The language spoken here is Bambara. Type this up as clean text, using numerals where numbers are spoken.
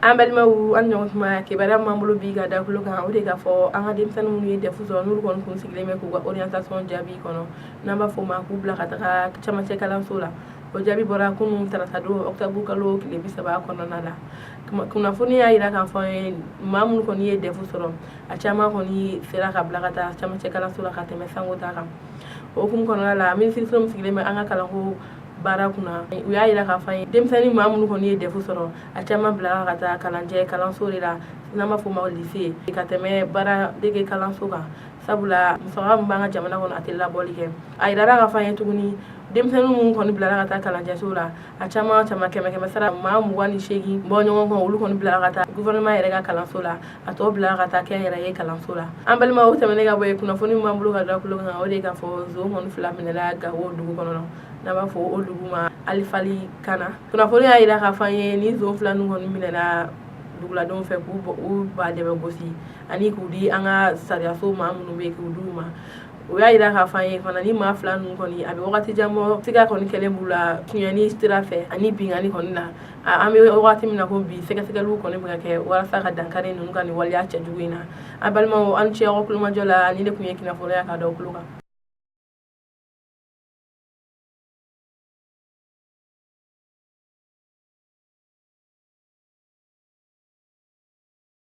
An balimaw, an ɲɔgɔn kuma, kibaruya min b'an bolo bi ka da tulo kan, o de k'a fɔ an ka denmisɛnnin minnu ye DEF sɔrɔ, n'olu kɔni kun sigilen bɛ k'u ka orientation jaabi kɔnɔ, n'an b'a fɔ o ma k'u bila ka taga camancɛ kalanso la, o jaabi bɔra kunun tarata don, octobre kalo tile 30 kɔnɔna la. Kunnafoni y'a jira k'a fɔ an ye, maa minnu kɔni ye DEF sɔrɔ, a caman kɔni sera ka bila ka taa camancɛ kalanso la ka tɛmɛ sango ta kan. O hukumu kɔnɔna la, minisiriso min sigilen bɛ an ka kalanko baara kunna, u y'a jira k'a fɔ an ye, denmisɛnnin maa minnu kɔni ye DEF sɔrɔ, a caman bilara ka taa kalanjɛ kalanso de la, n'an b'a fɔ o ma lycée, ka tɛmɛ baara dege kalanso kan, sabula musaka min b'an ka jamana kɔnɔ, a tɛ labɔli kɛ. A yirara k'a fɔ an ye tuguni, denmisɛnnin minnu kɔni bilara ka taa kalanjɛso la, a caman caman, kɛmɛ kɛmɛ sara, maa 28 bɔ ɲɔgɔn kɔ, olu kɔni bilara ka taa gouvernement yɛrɛ ka kalanso la, a tɔ bilara ka taa kɛnyɛrɛye kalanso la. An balimaw, o tɛmɛnen ka bɔ yen, kunnafoni min b'an bolo ka da tulo kan, o de ye k'a fɔ zon kɔni fila minɛla Gawo dugu kɔnɔ, n'an b'a fɔ o dugu ma Alifali Kana. Kunnafoni y'a jira k'a fɔ an ye, ni zon fila ninnu kɔni minɛna duguladenw fɛ k'u u ba dɛmɛ gosi ani k'u di an ka sariyaso maa minnu bɛ yen, k'u d'u ma. U y'a jira k'a fɔ an ye fana, ni maa fila ninnu kɔni, a bɛ wagati jan bɔ, siga kɔni kɛlen b'u la tiɲɛni sira fɛ ani binkanni kɔni na. An bɛ wagati min na ko bi, sɛgɛsɛgɛliw kɔni bɛ ka kɛ walasa ka dankari ninnu ka nin waleya cɛjugu in na. An balimaw, an ni ce aw ka kulomajɔ la. Ni ne tun ye kunnafoniya k'a da aw tulo kan.